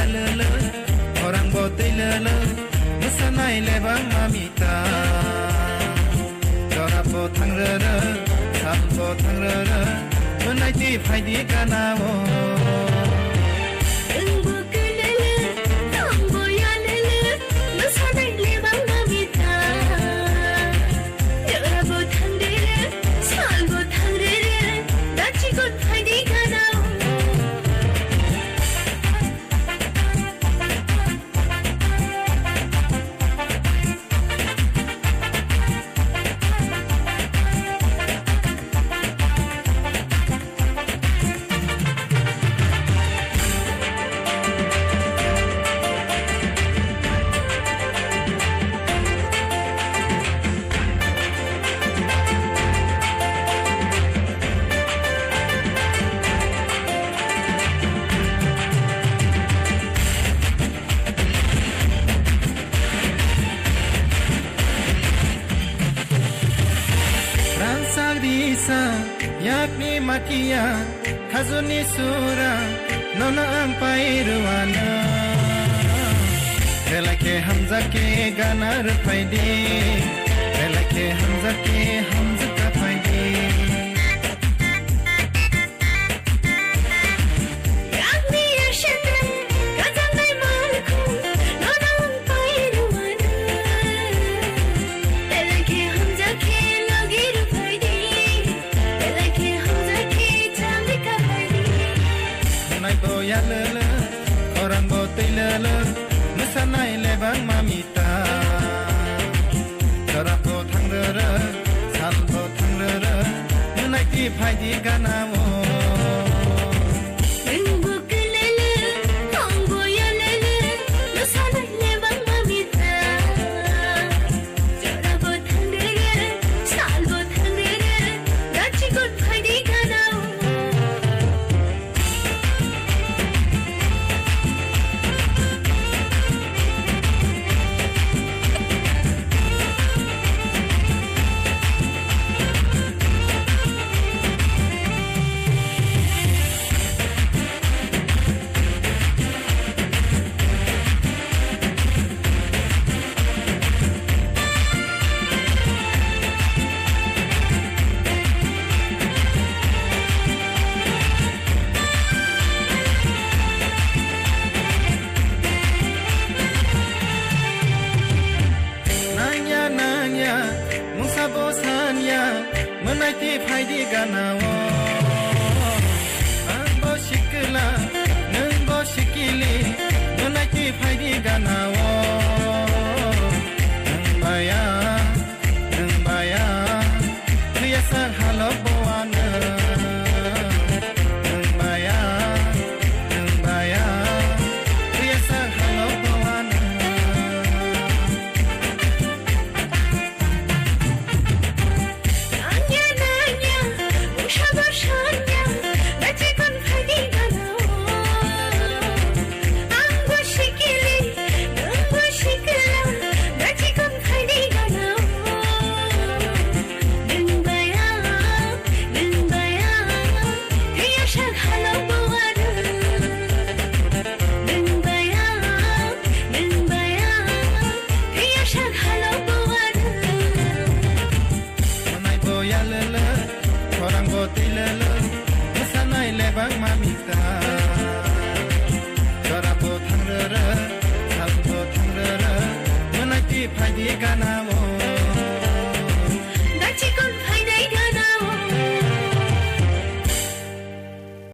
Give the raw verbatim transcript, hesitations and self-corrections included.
Lele, khorang bo twi lele, mwsanai lebang mami ta. Jora bo thang rere, sal bo thang rere, mwnai twi phai di gana o. Wng bo kwlele, thang bo yalele, mwsanai lebang mami ta. Jora bo thang rere, sal bo thang rere, da chikon phai di gana o. Rangchak risa yakni makia khajuni sura nono ang pai ruana. Belai khe hamjak khe gana rwphai di, belai khe hamjak khe hamjak ka phai di. Yakni yasete, kajanai malkhung, nonang pai ruana. Belai khe hamjak khe logi rwphai di, belai khe hamjak khe chamri ka phai di. Nai bo ya lele, khorang bo twi lele, mwsanai lebang mami ta. Jora bo thang rere, sal bo thang rere, mwnai twi phai di gana o. Wng bo kwlele, thang bo yalele, mwsanai lebang mami ta. Jora bo thang rere, sal bo thang rere, da chikon phai di gana o. Nangya, nangya, mungsa bo sanya, mwnai twi phai di gana o. Ang bo sikla, nwng bo sikili, mwnai twi phai di gana o. Nwng baya, nwng baya, thwiya sak halok bo ano. Nwng baya, nwng baya, thwiya sak halok bo ano. Mwnai bo ya lele, khorang bo twi lele, mwsanai lebang mami ta. Jora bo thang rere, sal bo thang rere, mwnai twi phai di gana o.